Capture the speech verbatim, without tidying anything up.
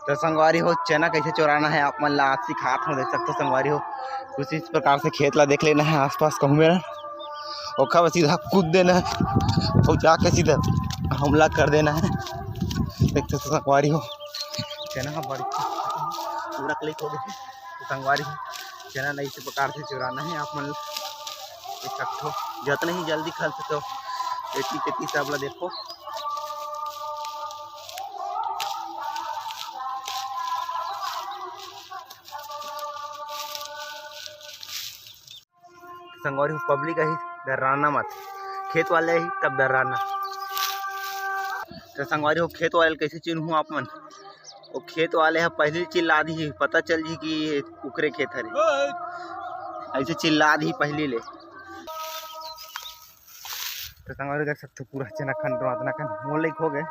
तो संगवारी हो, चना कैसे चुराना है आप मन ला आज सिखात हूँ। देख सकते हो संगवारी हो, कुछ इस प्रकार से खेत ला देख लेना है आसपास कहूँ मेरा, ओखर बाद सीधा कूद देना है और जाके सीधा हमला कर देना है। देख सकते हो संगवारी हो, चना ह बड़ पूरा क्लिक हो गया। तो संगवारी हो, चना नहीं इस प्रकार से चुराना है आप मन। देख सकते हो, जितना ही जल्दी खन सको एती तेती सब ला देखो। संगवारी हो, पब्लिक आही डर्राना मत, खेत वाले आही तब डर्राना। तो संगवारी हो, खेत वाले ल कैसे चिन्हू आप मन? वो खेत वाले ह पहली चिल्ला दी, पता चल जी कि ये उकरे खेत हरे, ऐसे चिल्ला दी पहली ले। तो संगवारी देख सकते हो, पूरा चना खन, रोतना खन मोर लाइक हो गए।